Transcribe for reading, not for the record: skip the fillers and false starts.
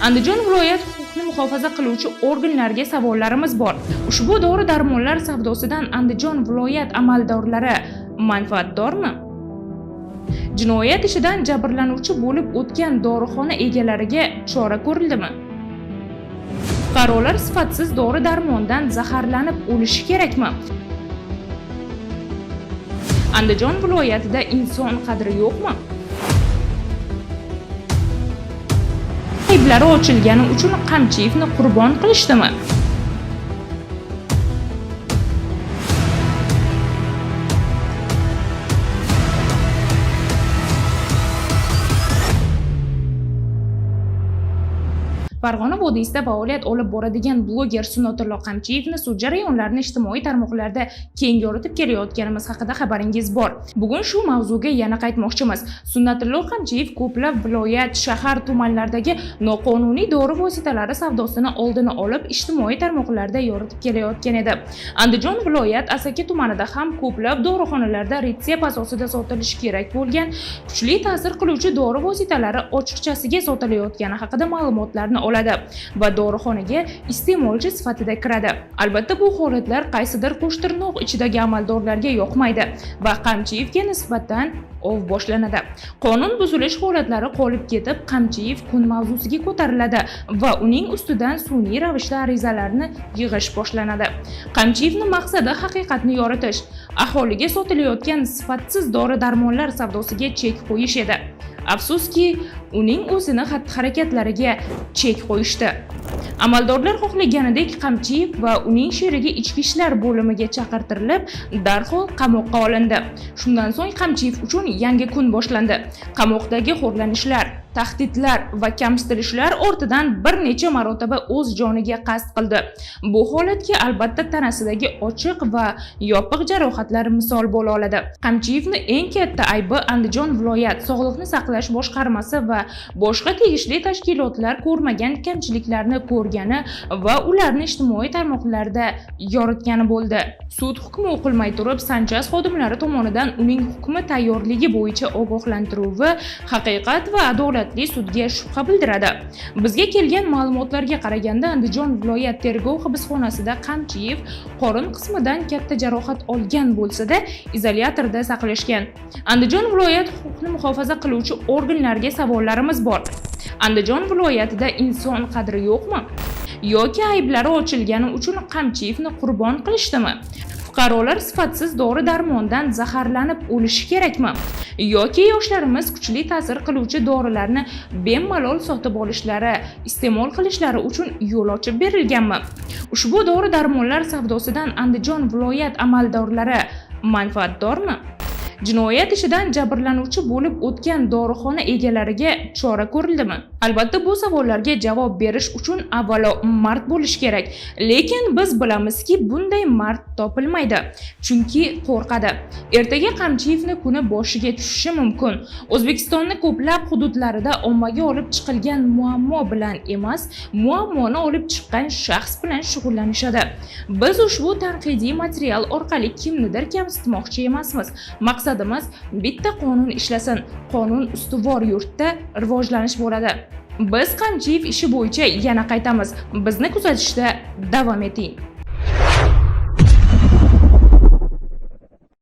Andijon viloyat huquqni muhofaza qiluvchi organlarga savollarimiz bor. Ushbu dori-darmonlar savdosidan Andijon viloyat amaldorlari manfaatdormi? Jinoyat ishidan jabrlanuvchi bo'lib o'tgan dorixona egalariga chora ko'rildimi? Fuqarolar sifatsiz dori-darmondan zaharlanib o'lishi kerakmi? Andijon viloyatida inson qadri yo'qmi? Ayblari ochilgani uchun Qamchiyevni qurbon qilishdimi? Farg'ona vodiysida faoliyat olib boradigan bloger Sunnatullo Qamchiyevni sud jarayonlarini ijtimoiy tarmoqlarda keng yoritib kelayotganimiz haqida xabaringiz bor. Bugun shu mavzuga yana qaytmoqchimiz. Sunnatullo Qamchiyev ko'plab viloyat, shahar, tumanlardagi noqonuniy dori vositalari savdosini oldini olib, ijtimoiy tarmoqlarda yoritib kelayotgan edi. Andijon viloyat Asaka tumanida ham ko'plab dorixonalarda retsept asosida sotilishi kerak bo'lgan kuchli ta'sir qiluvchi dori vositalari ochiqchasiga sotilayotgani haqida ma'lumotlarni oladi va dorixonaga iste'molchi sifatida kiradi. Albatta, bu holatlar qaysidir qo'shtirnoq ichidagi amaldorlarga yoqmaydi va Qamchiyevga nisbatan ov boshlanadi. Qonun buzilish holatlari qolib ketib, Qamchiyev kun mavzusiga ko'tariladi va uning ustidan sun'iy ravishda arizalarni yig'ish boshlanadi. Qamchiyevning maqsadi haqiqatni yoritish, aholiga sotilayotgan sifatsiz dori-darmonlar savdosiga chek qo'yish edi. Afsuski, uning o'zini xatti-harakatlariga chek qo'yishdi. Amaldorlar xohlaganidek Qamchiyev va uning sherigi Ichki ishlar bo'limiga chaqirtirilib, darhol qamoqqa olindi. Shundan so'ng Qamchiyev uchun yangi kun boshlandi. Qamoqdagi xo'rlanishlar, tahdidlar va kamsitilishlar ortidan bir necha marotaba o'z joniga qasd qildi. Bu holatga albatta tanasidagi ochiq va yopiq jarohatlar misol bo'la oladi. Qamchiyevning eng katta aybi Andijon viloyat sog'liqni saqlash boshqarmasi va boshqa tegishli tashkilotlar ko'rmagan kamchiliklarni ko'rgani va ularni ijtimoiy tarmoqlarda yoritgani bo'ldi. Sud hukmi o'qilmay turib, Sanchas xodimlari tomonidan uning hukmi tayyorligi bo'yicha ogohlantiruvi haqiqat va adolatli sudga shubha bildiradi. Bizga kelgan ma'lumotlarga qaraganda, Andijon viloyat tergov hibsxonasida Qamchiyev qorin qismidan katta jarohat olgan bo'lsa-da, izolyatorda saqlashgan. Andijon viloyat huquqni muhofaza qiluvchi organlarga savollarimiz bor. Andijon viloyatida inson qadri yo'qmi? Yoki ayblari ochilgani uchun Qamchiyevni qurbon qilishdimi? Fuqarolar sifatsiz dori-darmondan zaharlanib o'lishi kerakmi? Yoki yoshlarimiz kuchli ta'sir qiluvchi dorilarni bemalol sotib olishlari, iste'mol qilishlari uchun yo'l ochib berilganmi? Ushbu dori-darmonlar savdosidan Andijon viloyat amaldorlari manfaatdormi? Jinoyat ishidan jabrlanuvchi bo'lib o'tgan dorixona egalariga chora ko'rildimi? Albatta, bu savollarga javob berish uchun avvalo mard bo'lish kerak. Lekin biz bilamizki, bunday mard topilmaydi, chunki qo'rqadi. Ertaga Qamchiyevni kuni boshiga tushishi mumkin. O'zbekistonning ko'plab hududlarida ommaga olib chiqilgan muammo bilan emas, muammoni olib chiqqan shaxs bilan shug'ullanishadi. Biz ushbu tanqidiy material orqali kimnidir kamsitmoqchi emasmiz. Maqsadimiz bitta qonun ishlasin, qonun ustuvor yurtda rivojlanish bo'ladi. Biz Qamchiyev ishi bo'yicha yana qaytamiz. Bizni kuzatishda davom eting.